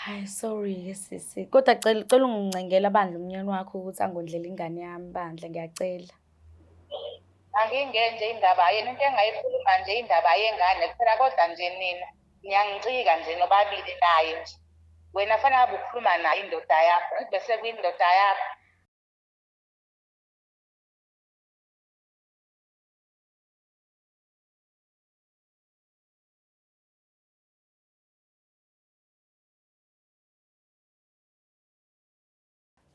Hayi, sorry-ke sisi. Kodwa cela cela ungincengela bandla umnyeni wakho ukuthi angondlele ingane yami bandla, ngiyacela. Angingeni nje indaba yenu, into engayikhuluma nje indaba yengane kuphela, kodwa nje nina niyangicika nje nobabili naye nje. Wena fanele ngabe ukhuluma naye indoda yakho, ngithi bese kuyindoda yakho.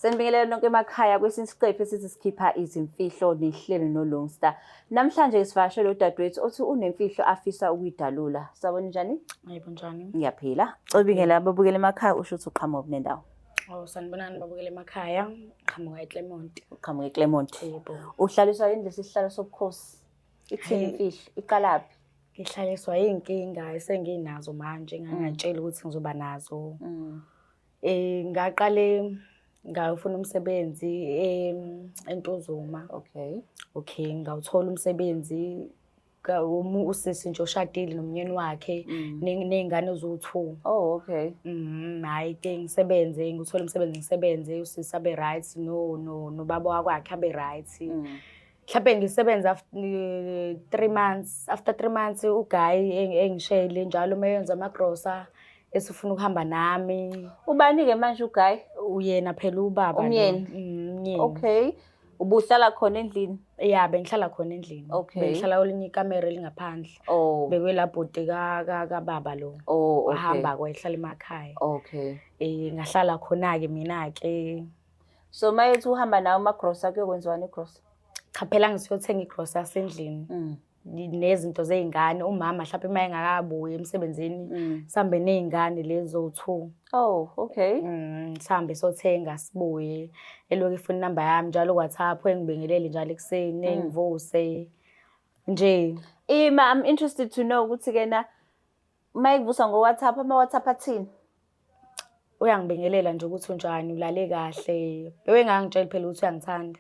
Senibingelela nonke emakhaya kwesinye isiqephu esithi sikhipha izimfihlo nehlelo noLongstar. Namhlanje sivakashele udadewethu othi unemfihlo afisa ukuyidalula. Sawubona, njani? Yebo, njani? Ngiyaphila. Cobingela ababukela emakhaya, usho ukuthi uqhamuka kunendawo. Oh, sanibonani babukela emakhaya. Qhamuka eClermont. Uqhamuka eClermont. Yebo. Uhlaliswa yini lesi sihlalo sobukhosi? Ithini Hhayi. imfihlo? Iqalaphi? Ngihlaliswa iy'nkinga esenginazo manje, engangatsheli ukuthi ngizoba nazo. Ngaqale ngayofuna umsebenzi eNtuzuma. Okay, ngawuthola umsebenzi usisi nje oshadile nomnyeni wakhe ney'ngane eziwu-2. Oh, okay. Hhayi ke ngisebenze, ngithole umsebenzi ngisebenze, usisi abe right, no no nobaba wakwakhe abe right. Mhlawumbe ngisebenze 3 months, after 3 months uguy engishele njalo uma eyenza amagrosa esifuna ukuhamba nami. Ubani-ke manje uguy? Uyena phela ubaba lo. Umyeni? Umyeni. Okay. Ubuhlala khona endlini? Ya, bengihlala khona endlini. Bengihlala kwelinye ikamero elingaphandle. Bekwela bhuti kababa lo. Wahamba kwayehlala emakhaya. Ngahlala khona-ke mina-ke. So mayethi uhamba nawe amagrosa, kuyokwenziwani igrosa? Cha phela ngisiyothenga igrosa yasendlini. Nezinto zey'ngane, umama mhlawumbe uma engakabuyi emsebenzini, sihambe ney'ngane lezi zowu-2. Oh, okay. Sihambe sothenga sibuye. Elokhu efuna inamba yami njalo ku-WhatsApp, engibingelele njalo ekuseni, engivuse. Nje. Ima, I'm interested to know ukuthi kena mayekuvusa ngo-WhatsApp, ama-WhatsApp athini? Uyangibingelela nje ukuthi unjani, ulale kahle. Bebengangitsheli phela ukuthi uyangithanda.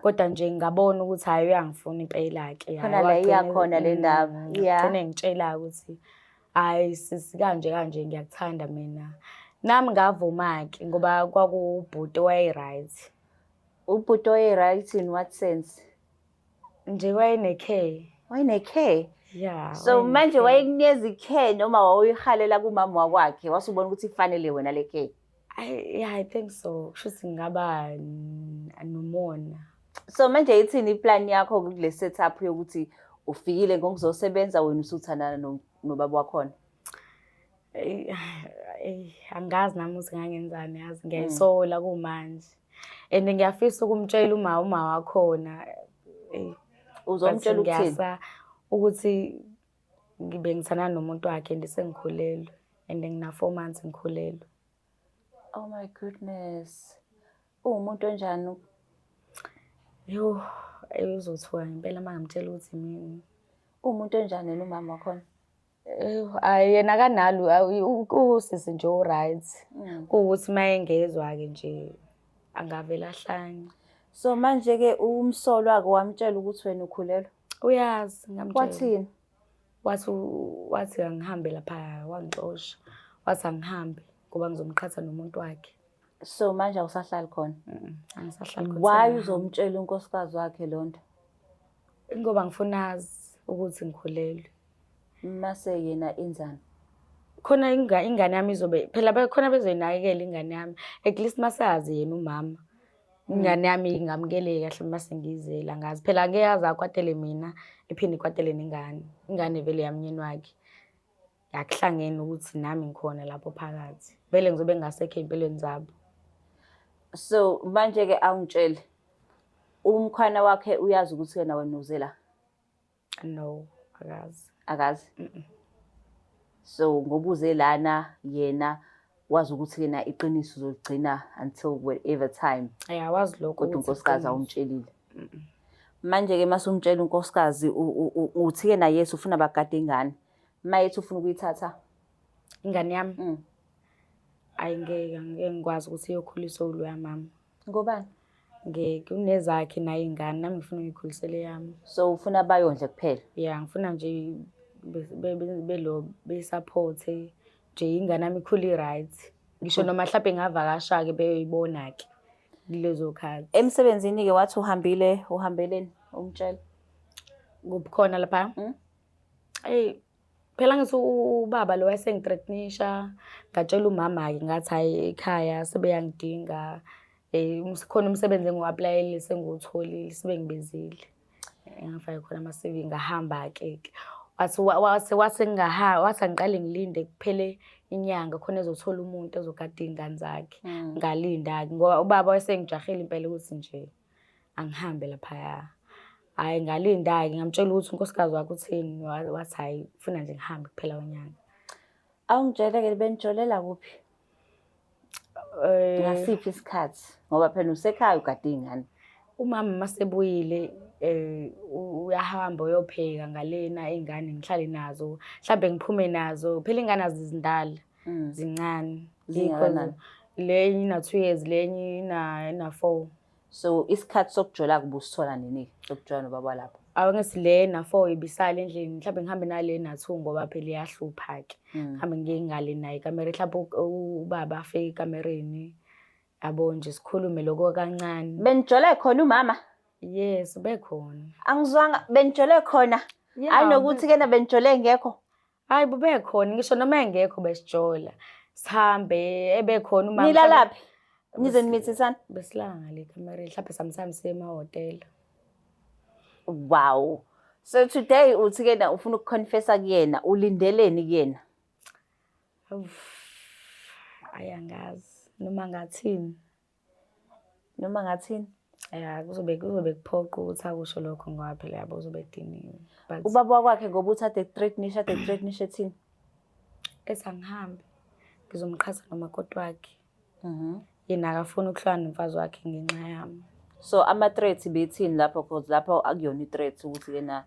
Kodwa nje ngabona ukuthi hhayi, uyangifuna impela-ke. Khona la iya khona le ndaba. Gcine ngitshela ukuthi hhayi sisi, kanje kanje, ngiyakuthanda mina. Nami ngavuma-ke ngoba kwakuwubhuti owaye-right. Ubhuti owaye-right in what sense? Nje wayene-care. Wayene-care? Yeah. So manje wayekunikeza i-care noma wawuyihalela kumama wakwakhe, wasubona ukuthi ifanele wena le care? Yeah, I think so. Kusho ukuthi ngingaba nomona. So manje ithini iplan yakho kule setup yokuthi ufikile ngokuzosebenza, wena usuthandana nobaba wakhona? Angazi nami ukuthi ngangenzani, yazi ngiyayisola kumanje. And ngiyafisa ukumtshela uma wakhona. Uzomtshela ukuthini? Ukuthi ngibe ngithandana nomuntu wakhe and sengikhulelwe and ngina 4 months ngikhulelwe. Oh my goodness. Uwumuntu onjani? Yo, uzothuka ngempela uma ngamtshela ukuthi mina. Uwumuntu onjani yena umama wakhona? Hayi, yena akanalo, usisi nje o-right. Kuwukuthi uma engezwa-ke nje angavele ahlanye. So manje-ke umsolwa-ke wamtshela ukuthi wena ukhulelwe? Uyazi, ngamtshela. Wathini? Wathi angihambe lapha, wangixosha. Wathi angihambe ngoba ngizomqhatha nomuntu wakhe. So manje awusahlali khona? Angisahlali khona. Why uzomtshela unkosikazi wakhe loo nto? Ngoba ngifuna azi ukuthi ngikhulelwe. Mase yena enzani? Khona ingane yami izobe phela khona bezoyinakekela ingane yami. At least masazi yena umama. Ingane yami ingamukeleka kahle mase ngiyizela, ngazi. Phela angeke aze akwatele mina, iphinde ikwatele nengane. Ingane vele yamnyeni wakhe. Akuhlangene ukuthi nami ngikhona lapho phakathi. Vele ngizobe ngingasekho ey'mpilweni zabo. So manje-ke awungitshele, umkhwana wakhe uyazi ukuthi yena wena uze la? No, akazi. Akazi? So ngoba uze lana yena wazi ukuthi yena iqiniso uzoligcina until whatever time. Yeah, wazi lokho. Kodwa unkosikazi awumtshelile. Manje-ke mase umtshela unkosikazi, uthi-ke na yes ufuna bagade ingane. Mayethi ufuna ukuyithatha? Ingane yami? Ayi ngeke, angeke ngikwazi ukuthi iyokhuliswa uloya mama. Ngobani? Ngeke, unezakhe naye ingane, nami ngifuna ukuyikhulisela eyami. So ufuna bayondle kuphela? Yeah, ngifuna nje belo besupporte nje ingane yami ikhule i-right. Ngisho noma mhlawumbe ngavakasha-ke beyoyibona-ke kulezo khathi. Emsebenzini-ke wathi uhambile, uhambeleni umtshela. Kuphi khona lapha? Mm. Eyi, phela ngithi ubaba lo wayesengithreatenisha, ngatshela umama-ke ngathi hhayi ekhaya sebeyangidinga. Khona umsebenzi engiwu-apply-ele sengiwutholile, sebengibizile. Engifake khona ama-CV ngahamba-ke ke. Wathi wathi wathi wathi angiqale ngilinde kuphele inyanga khona ezothola umuntu ozogada iy'ngane zakhe. Ngalinda-ke ngoba ubaba wayesengijahile impela ukuthi nje angihambe laphaya. Hhayi ngalinda-ke ngamtshela ukuthi unkosikazi wakhe utheni, wathi hhayi ufuna nje ngihambe kuphela kwenyanga. Awungitshele-ke benijolela kuphi? Ngasiphi isikhathi? Ngoba phela usekhaya ugade iy'ngane. Umama masebuyile uyahamba uyopheka ngalena iy'ngane ngihlale nazo, mhlambe ngiphume nazo. Phela iy'ngane azizindala, zincane. Zingakanani? Le enye ina-2 years, le enye ina-4. So isikhathi sokujola ubusithola nini? Sokujola nobaba walapho? Awu ngithi le na-4 ibisala endlini, mhlambe ngihambe nale na-2 ngoba phela iyahlupha-ke. Ngihambe ngiye ngale naye ekamereni, mhlambe ubaba afike ekamereni, yabo nje sikhulume lokho kancane. Benijole khona umama? Yes, bekhona. Angizwanga, benijole khona? Yeah, Hayi nokuthi kena benijole ngekho. Hayi bubekhona, ngisho noma engekho besijola. Sihambe ebekhona umama. Nilalaphi? Nize nimithisana? Besilala ngale ekamereni, mhlambe sometimes siye emahhotela. Wow. So today uthi kena ufuna ukuconfessa kuyena, ulindeleni kuyena? Ayi angazi noma ngathini. Noma ngathini? Ya kuzobe kuphoqa ukuthi akusho lokho ngoba phela yabo uzobe ediniwe. But Ubaba wakwakhe ngoba uthi ade threatenisha, ade threatenisha ethini? Ethi angihambe ngizomqhatha nomakoti wakhe. Yena akafuni ukuhlala nomfazi wakhe ngenxa yami. So ama-threats bethini lapho, cause lapho akuyona i-threat ukuthi kena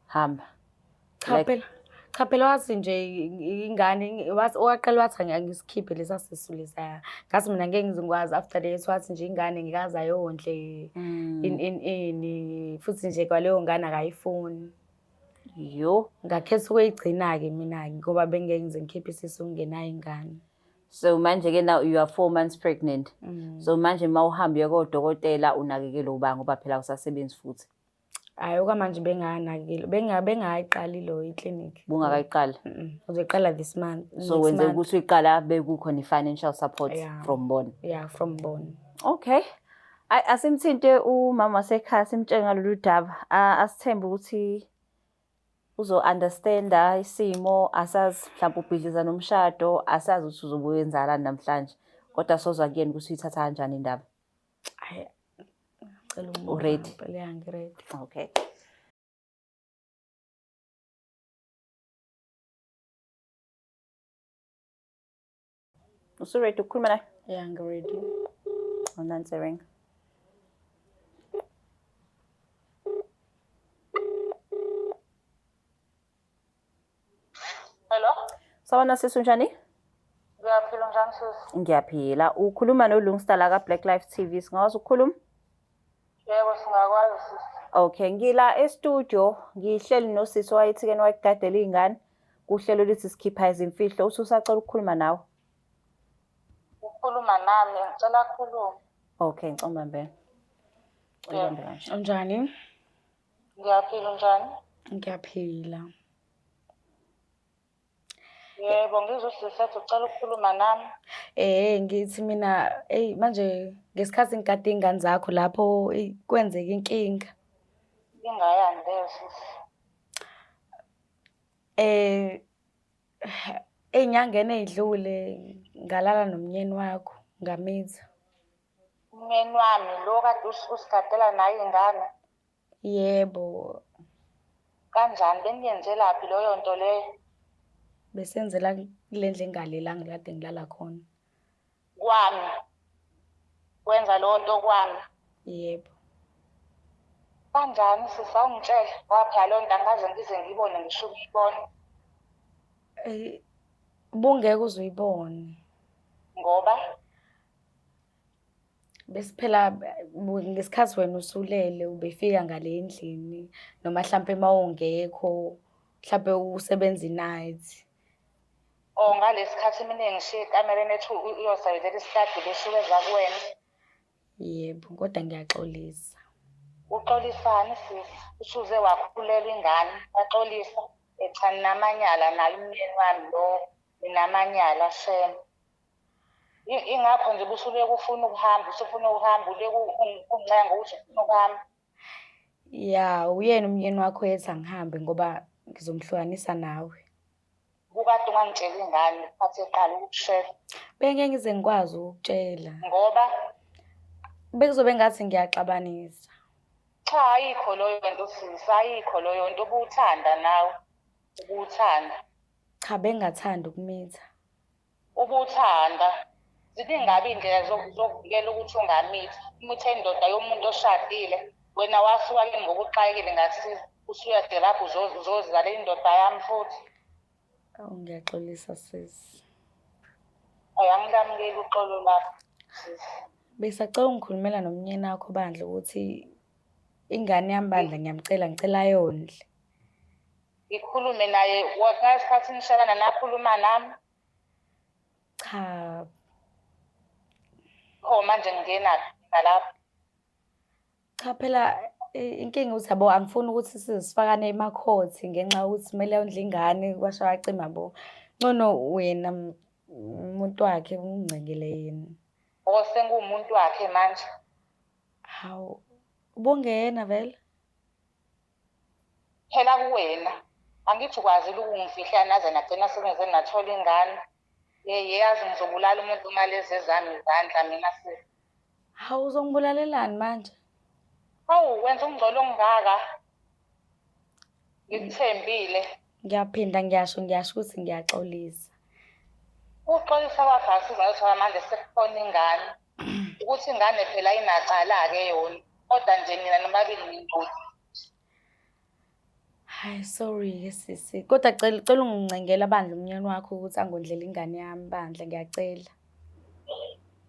hamba. Cha phela, cha phela wathi nje ingane wathi owaqala wathi angisikhiphe lesa sisu lesaya. Ngathi mina ngeke ngize ngikwazi after that wathi nje ingane ngikaze ayondle in in ini futhi nje kwaleyo ngane akayifuni. Yo. Ngakhetha ukuyigcina-ke mina-ke ngoba bengeke ngize ngikhiphe isisu ngingenayo ingane. So manje ke now you are 4 months pregnant. So manje mawuhamba uye kodokotela unakekelwe ubani ngoba phela awusasebenzi futhi. Hhayi okwamanje benganakekeli, bengayiqali lo iklinikhi. Bungakayiqali? Uzoyiqala this month. So next wenze month. ukuthi uyiqala bekukhona i-financial support Yeah. from bona. Yeah, from bona. Okay. Ayi asimthinte umama wasekhaya simtshele ngalolu daba. Asithembe ukuthi uzo-understanda isimo, asazi mhlawumbe ubhidliza nomshado, asazi ukuthi uzobe wenzalani namhlanje. Kodwa sozwa kuyena ukuthi uyithatha kanjani indaba. Hhayi, ngicela ukubuza U-ready? ngempela, yeah, ngi-ready. Okay. Usu-ready ukukhuluma naye? Yeah, ngi-ready. Unansi ring. Hello? Sawubona sisi, unjani? Ngiyaphila, unjani sisi? Ngiyaphila. Ukhuluma noLungsta la ka-Black Life TV. Singakwazi ukukhuluma? Yebo, singakwazi sisi. Okay, ngila e-studio, ngihleli nosisi owayethi kena wayegadela iy'ngane. Kuhlelo lithi sikhipha izimfihlo, uthi usacela ukukhuluma nawe. Ukukhuluma nami, ngicela akhulume. Okay, ngicela ubambe. Uyibambe kanje. Unjani? Ngiyaphila, unjani? Ngiyaphila. Yebo, ngizwe usisi ethi ucela ukukhuluma nami. Ngithi mina, eyi manje ngesikhathi ngigade iy'ngane zakho lapho, eyi kwenzeka inkinga. Inkinga yani leyo sisi? Ey'nyangeni ey'dlule ngalala nomnyeni wakho, ngamitha. Umyeni wami lo kade usigadela naye iy'ngane? Yebo. Kanjani? Beniyenzelaphi leyo nto leyo? Besenzela kule ndlu engale la ngikade ngilala khona. Kwami? Wenza leyo nto kwami? Yebo. Kanjani sisi, awungitshele ngoba phela leyo nto angikaze ngize ngiyibone ngisho ukuyibona. Ubungeke uze uyibone. Ngoba? Bese phela ngesikhathi wena usulele ubefika ngale endlini noma hlampe uma ungekho hlampe usebenza i-night. Or ngalesi khathi mina ngishiye ekamereni ethi uyosayizela isikadi besukeza kuwena. Yebo, kodwa ngiyaxolisa. Uxolisani sisi? Usuze wakhulelwa ingane, waxolisa. Cha ninamanyala naye umyeni wami lo, ninamanyala shem. Ingakho nje ubusuleke ufuna ukuhamba, usufuna ukuhamba, uleke ungincenga ukuthi ufuna ukuhamba. Ya, uyena umyeni wakho ethi angihambe ngoba ngizomhlukanisa nawe. Kukade ungangitsheli ngani ngesikhathi eqala ukukushela? Bengeke ngize ngikwazi ukukutshela. Ngoba? Bekuzobe ngathi ngiyaxabanisa. Cha, ayikho leyo nto sisi, ayikho leyo nto. Ubuthanda nawe, ubuthanda. Cha, bengingathandi ukumitha. Ubuthanda. Ziningi kabi iy'ndlela zokuvikela ukuthi ungamithi. Umithe indoda yomuntu oshadile. Wena wasuka kimi ngokuxakekile ngakusiza. Usuyadelapha uzozalela indoda yami futhi. Awu ngiyaxolisa sisi. Ayi angilamukeli uxolo lwakho sisi. Besacela ungikhulumela nomnyeni wakho bandla ukuthi ingane yami bandla ngiyamcela ngicela ayondle. Ngikhulume naye ngesikhathi nishelana nakhuluma nami. Cha. Pho manje ngingenaphi nalapho? Cha phela inkinga ukuthi yabo angifuni ukuthi sizifakane emakhothi ngenxa yokuthi kumele ondle ingane kwasha kwacima bo. Ngcono wena umuntu wakhe ungcengele yena. Oh senguwumuntu wakhe manje. Hawu ubungena vele? Phela kuwena angithi ukwazile ukungifihlela naze nagcina sengize ngathola ingane. Yeyi yazi ngizobulala umuntu ngalezi ezami izandla mina sisi. Hawu uzongibulalelani manje? Hawu wenza umngcolo ongaka. Ngikuthembile. Ngiyaphinda ngiyasho ngiyasho ukuthi ngiyaxolisa. Uxolisa kwakho akusizi ngalithola manje sekukhona ingane. Ukuthi ingane phela inacala-ke yona. Kodwa nje nina nobabili ningcoli. Hayi sorry-ke sisi. Kodwa cela cela ungincengela bandla umnyeni wakho ukuthi angondlele ingane yami bandla ngiyacela.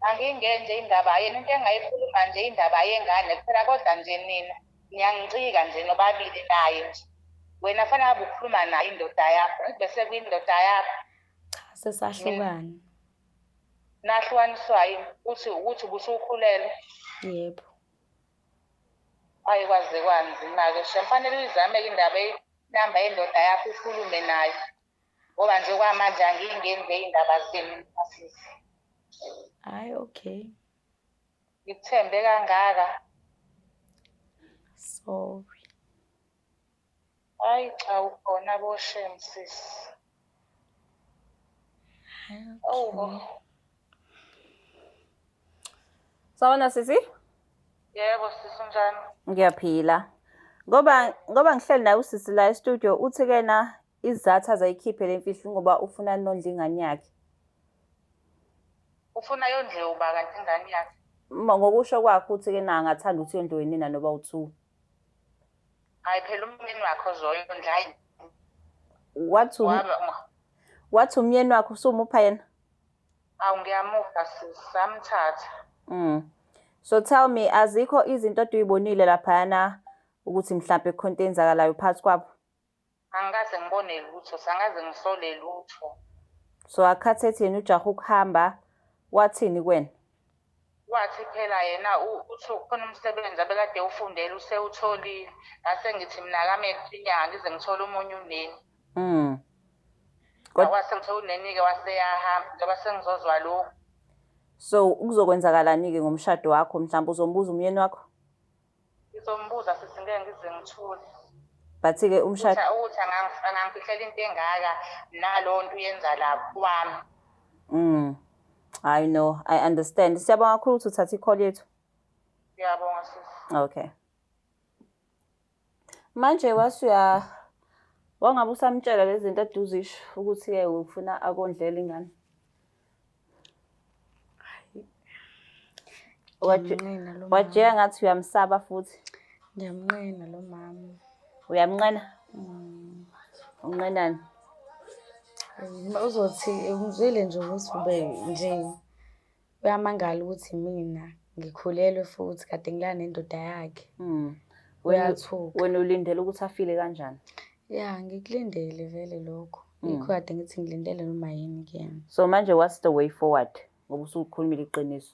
Angingeni nje indaba yena into engayikhuluma nje indaba yengane kuphela kodwa nje nina niyangicika nje nobabili naye nje. Wena fanele ngabe ukhuluma naye indoda yakho, bese kuyindoda yakho. Cha sesahlukana. Nahlukaniswa yini? Uthi ukuthi ubusukhulelwe? Yebo. Ayi kwaze kwanzima-ke shem. Fanele uyizame-ke indaba inamba yendoda yakho ukhulume nayo. Ngoba nje kwamanje angiyingeni nje iy'ndaba zenu sisi. Hhayi okay. Ngikuthembe kangaka. Sorry. Hayi cha ukhona bo shem sisi. Oh. Sawubona sisi. Yebo sisi unjani? Ngiyaphila. Ngoba ngihleli naye usisi la e-studio uthi kena isizathu azayikhiphe le mfihlo ngoba ufuna nondla ingane yakhe. Ufuna yondliwe uba kanti ingane yakhe? Ngokusho kwakhe uthi kena angathanda ukuthi yondliwe nina noba u-two. Hayi phela umyeni wakhe ozoyondla hayi. Wathi umyeni wakhe usumupha yena? Awu ngiyamupha sisi, samthatha. So tell me azikho izinto oduyibonile laphayana ukuthi mhlampe khona into eyenzakalayo phakathi kwabo? Angikaze ngibone lutho, sangaze ngisole lutho. So akhathethi yena ujaha ukuhamba wathini kuwena? Wathi phela yena uthi khona umsebenzi abekade ewufundela usewutholile. Ngase ngithi mina akame inyanga ngize ngithole omunye uneni. Wase ngithola uneni-ke waseyahamba njengoba sengizozwa lokhu. So kuzokwenzakalani-ke ngomshado wakho mhlawumbe uzombuza umyeni wakho? Ngizombuza sisi ngeke ngize ngithule. But-ke umshado ukuthi angangifihlela into engaka nalowo nto uyenza la kwami. I know, I understand. Siyabonga kakhulu ukuthi uthathe i-call yethu. Ngiyabonga sisi. Okay. Manje wasuya wangabe usamtshela lezi zinto ade uzisho ukuthi-ke ufuna akondlele ingane. Ngiyamnqena lo mama. Wajika ngathi uyamsaba futhi. Ngiyamnqena lo mama. Uyamnqena? Unqenani? Uzothi umzwile nje ukuthi ube nje uyamangala ukuthi mina ngikhulelwe futhi kade ngilala nendoda yakhe. Uyathuka. Wena ulindele ukuthi afile kanjani? Ya, ngikulindele vele lokho. Yikho kade ngithi ngilindele noma yini kuyena. So manje what's the way forward? Ngoba usukhulumile iqiniso.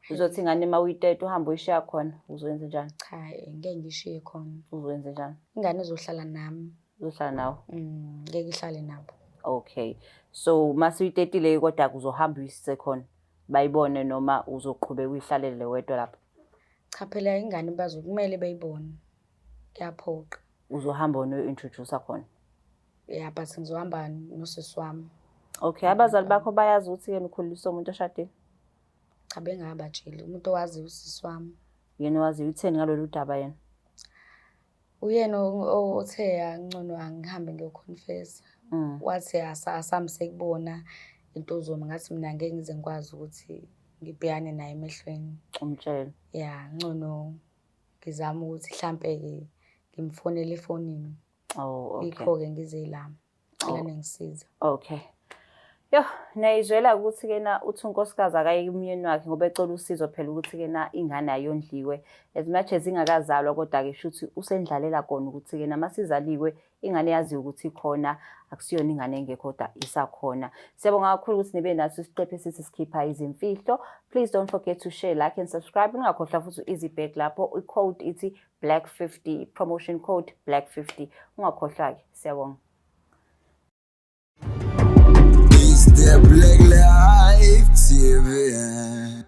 Uzothi ingane uma uyiteta uhambe uyishiya khona, uzoyenza njani? Cha, ngeke ngishiye khona. Uzoyenza njani? Ingane izohlala nami. Uzohlala nawe? Ngeke ihlale nabo. Okay. So mase uyitetile kodwa uzohamba uyisise khona. Bayibone noma uzoqhubeka uyihlalele wedwa lapha? Cha phela ingane bazo kumele beyibone. Kuyaphoqa. Uzohamba wena uyo-introduce khona. Yeah, but ngizohamba nosisi wami. Okay, abazali bakho bayazi ukuthi yena ukhuliswa umuntu oshadile? Cha, bengabatsheli. Umuntu owaziyo usisi wami. Yena waziyo. Utheni ngalolu daba yena? Uyena othe angcono angihambe ngiyoconfessa. Wathi asamse kubona intuzuma, ngathi mina ngeke ngize ngikwazi ukuthi ngibhekane naye emehlweni. Umtshele. Ya, ngcono ngizame ukuthi hlampe-ke ngimfonele efonini. Oh, okay. Yikho-ke ngize la. Cela ningisize. Okay. Yo, niyayizwela ukuthi-ke na uthi unkosikazi akaye kumyeni wakhe ngoba ecela usizo phela ukuthi-ke na ingane ayondliwe. As much as ingakazalwa kodwa-ke shuthi usendlalela kona ukuthi-ke na masizaliwe ingane yaziwe ukuthi ikhona, akusiyona ingane engekho kodwa isakhona. Siyabonga kakhulu ukuthi nibe naso isiqephu esithi sikhipha izimfihlo. Please don't forget to share, like and subscribe. Ungakhohlwa futhi u-Easy Bag lapho i-code ithi Black 50, promotion code Black 50. Ungakhohlwa-ke. Siyabonga. It's the Black Life TV.